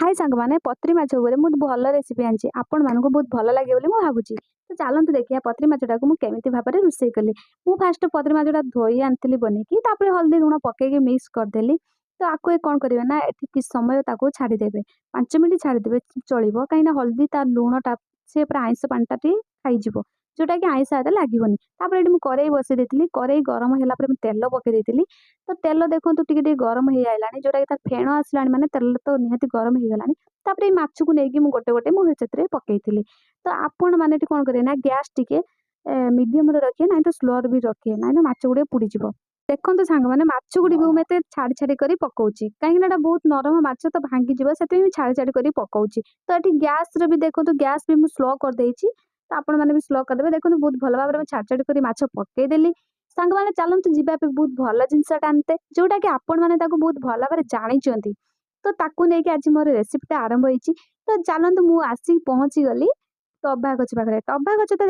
High ସାଙ୍ଗମାନେ, ପତ୍ରି ମାଛ ଉପରେ ମୁଁ ଭଲ ରେସିପି ଆଣିଛି। ଆପଣମାନଙ୍କୁ ବହୁତ ଭଲ ଲାଗିବ ବୋଲି ମୁଁ ଭାବୁଛି। ତ ଚାଲନ୍ତୁ ଦେଖିବା ପତ୍ରି ମାଛଟାକୁ ମୁଁ କେମିତି ଭାବରେ ରୋଷେଇ କଲି। ମୁଁ ଫାଷ୍ଟ ପତ୍ରି ମାଛଟା ଧୋଇ ଆଣିଥିଲି ବନେଇକି, ତାପରେ ହଳଦୀ ଲୁଣ ପକେଇକି ମିକ୍ସ କରିଦେଲି। ତ ଆକୁ କ'ଣ କରିବେ ନା, ଏଠି କିଛି ସମୟ ତାକୁ ଛାଡ଼ିଦେବେ। 5 ମିନିଟ୍ ଛାଡ଼ିଦେବେ ଚଳିବ, କାହିଁକିନା ହଳଦୀ ତା ଲୁଣଟା ସେ ପୁରା ଆଇଁଷ ପାଣିଟା ଟିକେ ଖାଇଯିବ, ଯେଉଁଟାକି ଆଇଁଷ ଏତେ ଲାଗିବନି। ତାପରେ ଏଠି ମୁଁ କରେଇ ବସେଇ ଦେଇଥିଲି। କରେଇ ଗରମ ହେଲା ପରେ ମୁଁ ତେଲ ପକେଇ ଦେଇଥିଲି। ତ ତେଲ ଦେଖନ୍ତୁ ଟିକେ ଟିକେ ଗରମ ହେଇ ଆଇଲାଣି, ଯେଉଁଟାକି ତାର ଫେଣ ଆସିଲାଣି, ମାନେ ତେଲ ତ ନିହାତି ଗରମ ହେଇଗଲାଣି। ତାପରେ ଏଇ ମାଛକୁ ନେଇକି ମୁଁ ଗୋଟେ ଗୋଟେ ମୁଁ ସେଥିରେ ପକେଇଥିଲି। ତ ଆପଣମାନେ ଏଠି କ'ଣ କରିବେ ନା, ଗ୍ୟାସ୍ ଟିକେ ମିଡ଼ିୟମରେ ରଖିବେ, ନାହିଁ ତ ସ୍ଲୋରେ ବି ରଖିବେ, ନାହିଁ ତ ମାଛ ଗୁଡ଼ିକ ପୋଡ଼ିଯିବ। ଦେଖନ୍ତୁ ସାଙ୍ଗମାନେ, ମାଛ ଗୁଡ଼ିକୁ ମୁଁ ଏତେ ଛାଡ଼ି ଛାଡ଼ି କରି ପକଉଛି, କାହିଁକିନା ଏଇଟା ବହୁତ ନରମ ମାଛ ତ ଭାଙ୍ଗିଯିବ। ସେଥିପାଇଁ ମୁଁ ଛାଡ଼ି ଛାଡ଼ି କରି ପକଉଛି। ତ ଏଠି ଗ୍ୟାସ୍ରେ ବି ଦେଖନ୍ତୁ, ଗ୍ୟାସ୍ ବି ମୁଁ ସ୍ଲୋ କରିଦେଇଛି, ତ ଆପଣମାନେ ବି ସ୍ଲୋ କରିଦେବେ। ଦେଖନ୍ତୁ, ବହୁତ ଭଲ ଭାବରେ ମୁଁ ଛାଡ଼ି ଛାଡ଼ି କରି ମାଛ ପକେଇଦେଲି। ସାଙ୍ଗମାନେ, ଚାଲନ୍ତୁ ଯିବା ପାଇଁ ବହୁତ ଭଲ ଜିନିଷଟା ଆନତେ, ଯେଉଁଟାକି ଆପଣମାନେ ତାକୁ ବହୁତ ଭଲ ଭାବରେ ଜାଣିଛନ୍ତି। ତ ତାକୁ ନେଇକି ଆଜି ମୋର ରେସିପିଟା ଆରମ୍ଭ ହେଇଛି। ତ ଚାଲନ୍ତୁ, ମୁଁ ଆସିକି ପହଞ୍ଚିଗଲି ଟଭା ଗଛ ପାଖରେ। ଟଭା ଗଛ ତ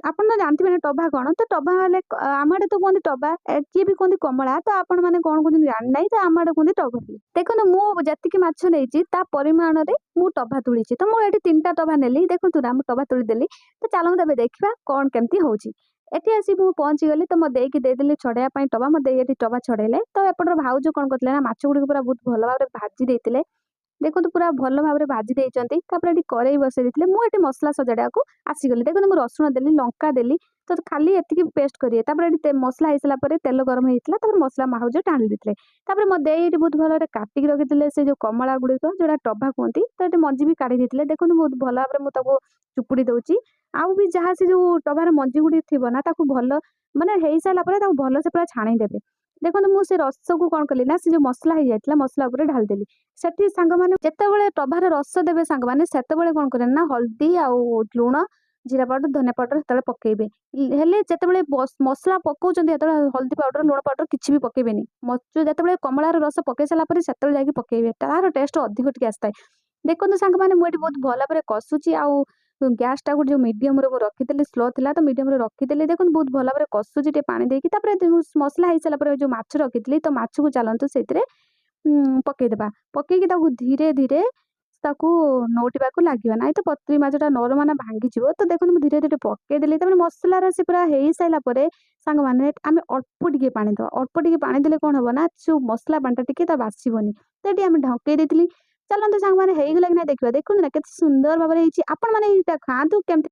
ଆପଣ ତ ଜାଣିଥିବେ ନା ଟଭା କ'ଣ। ତ ଟଭା ହେଲେ ଆମ ଆଡ଼େ ତ କୁହନ୍ତି ଟଭା, କିଏ ବି କୁହନ୍ତି କମଳା। ତ ଆପଣମାନେ କ'ଣ କୁହନ୍ତି ଜାଣିନାହିଁ। ତ ଆମ ଆଡ଼େ କୁହନ୍ତି ଟଭା। ଦେଖନ୍ତୁ, ମୁଁ ଯେତିକି ମାଛ ନେଇଛି ତା ପରିମାଣରେ ମୁଁ ଟଭା ତୁଳିଛି। ତ ମୁଁ ଏଠି ତିନିଟା ଟଭା ନେଲି। ଦେଖନ୍ତୁ ନା, ମୁଁ ଟଭା ତୁଳିଦେଲି। ତ ଚାଲନ୍ତୁ ଏବେ ଦେଖିବା କ'ଣ କେମିତି ହେଉଛି। ଏଠି ଆସି ମୁଁ ପହଞ୍ଚିଗଲି। ତ ମୋ ଦେଇକି ଦେଇଦେଲି ଛଡ଼େଇବା ପାଇଁ ଟଭା। ମୋ ଦେଇ ଏଠି ଟଭା ଛଡ଼େଇଲେ। ତ ଏପଟର ଭାଉଜ କ'ଣ କରିଥିଲେ ନା, ମାଛ ଗୁଡ଼ିକୁ ପୁରା ବହୁତ ଭଲ ଭାବରେ ଭାଜି ଦେଇଥିଲେ। ଦେଖନ୍ତୁ, ପୁରା ଭଲ ଭାବରେ ଭାଜି ଦେଇଛନ୍ତି। ତାପରେ ଏଠି କରେଇ ବସେଇ ଦେଇଥିଲେ। ମୁଁ ଏଠି ମସଲା ସଜାଡ଼ିବାକୁ ଆସିଗଲି। ଦେଖନ୍ତୁ, ମୁଁ ରସୁଣ ଦେଲି, ଲଙ୍କା ଦେଲି, ତ ଖାଲି ଏତିକି ପେଷ୍ଟ କରିବେ। ତାପରେ ଏଠି ମସଲା ହେଇସାରିଲା ପରେ ତେଲ ଗରମ ହେଇଥିଲା। ତାପରେ ମସଲା ଭାଉଜ ଢାଳି ଦେଇଥିଲେ। ତାପରେ ମୋ ଦେଇ ଏଠି ବହୁତ ଭଲ ଭାବରେ କାଟିକି ରଖିଥିଲେ ସେ ଯେଉଁ କମଳା ଗୁଡ଼ିକ, ଯେଉଁଟା ଟଭା କୁହନ୍ତି। ତ ଏଠି ମଞ୍ଜି ବି କାଢ଼ି ଦେଇଥିଲେ। ଦେଖନ୍ତୁ, ବହୁତ ଭଲ ଭାବରେ ମୁଁ ତାକୁ ଚୁପୁଡ଼ି ଦେଉଛି। ଆଉ ବି ଯାହା ସେ ଯେଉଁ ଟଭାର ମଞ୍ଜି ଗୁଡ଼ିକ ଥିବ ନା, ତାକୁ ଭଲ ମାନେ ହେଇସାରିଲା ପରେ ତାକୁ ଭଲସେ ପୁରା ଛାଣିଦେବେ। ଦେଖନ୍ତୁ, ମୁଁ ସେ ରସକୁ କ'ଣ କଲି ନା, ସେ ଯେଉଁ ମସଲା ହେଇଯାଇଥିଲା ମସଲା ଉପରେ ଢାଳିଦେଲି ସେଠି। ସାଙ୍ଗମାନେ, ଯେତେବେଳେ ଟଭାର ରସ ଦେବେ ସାଙ୍ଗମାନେ, ସେତେବେଳେ କ'ଣ କରିବେ ନା, ହଳଦୀ ଆଉ ଲୁଣ, ଜିରା ପାଉଡ଼ର, ଧନିଆ ପାଉଡ଼ର ସେତେବେଳେ ପକେଇବେ। ହେଲେ ଯେତେବେଳେ ମସଲା ପକଉଛନ୍ତି, ସେତେବେଳେ ହଳଦୀ ପାଉଡ଼ର, ଲୁଣ ପାଉଡ଼ର କିଛି ବି ପକେଇବେନି। ଯେତେବେଳେ କମଳାର ରସ ପକେଇ ସାରିଲା ପରେ ସେତେବେଳେ ଯାଇକି ପକେଇବେ, ତାର ଟେଷ୍ଟ ଅଧିକ ଟିକେ ଆସିଥାଏ। ଦେଖନ୍ତୁ ସାଙ୍ଗମାନେ, ମୁଁ ଏଠି ବହୁତ ଭଲ ଭାବରେ କଷୁଛି। ଆଉ ଗ୍ୟାସଟାକୁ ଯେଉଁ ମିଡ଼ିୟମରେ ମୁଁ ରଖିଥିଲି, ସ୍ଲୋ ଥିଲା ତ ମିଡ଼ିୟମରେ ରଖିଦେଲି। ଦେଖନ୍ତୁ, ବହୁତ ଭଲ ଭାବରେ କଷୁଛି ଟିକେ ପାଣି ଦେଇକି। ତାପରେ ମସଲା ହେଇସାରିଲା ପରେ ଯେଉଁ ମାଛ ରଖିଥିଲି, ତ ମାଛକୁ ଚାଲନ୍ତୁ ସେଇଥିରେ ପକେଇଦେବା। ପକେଇକି ତାକୁ ଧୀରେ ଧୀରେ ତାକୁ ନଉଟିବାକୁ ଲାଗିବା, ନାହିଁ ତ ପତ୍ରି ମାଛଟା ନରମ ନା, ଭାଙ୍ଗିଯିବ। ତ ଦେଖନ୍ତୁ, ମୁଁ ଧୀରେ ଧୀରେ ପକେଇଦେଲି। ତାପରେ ମସଲାର ସେ ପୁରା ହେଇସାରିଲା ପରେ ସାଙ୍ଗମାନେ, ଆମେ ଅଳ୍ପ ଟିକେ ପାଣି ଦେବା। ଅଳ୍ପ ଟିକେ ପାଣି ଦେଲେ କ'ଣ ହେବ ନା, ଯେଉଁ ମସଲା ପାଣିଟା ଟିକେ ତା ବାସିବନି। ତ ଏଠି ଆମେ ଢଙ୍କେଇ ଦେଇଥିଲି। ଚାଲନ୍ତୁ ସାଙ୍ଗମାନେ, ହେଇଗଲା କି ନାହିଁ ଦେଖିବା। ଦେଖନ୍ତୁ ନା, କେତେ ସୁନ୍ଦର ଭାବରେ ହେଇଛି। ଆପଣମାନେ ଏଇଟା ଖାଆନ୍ତୁ କେମିତି।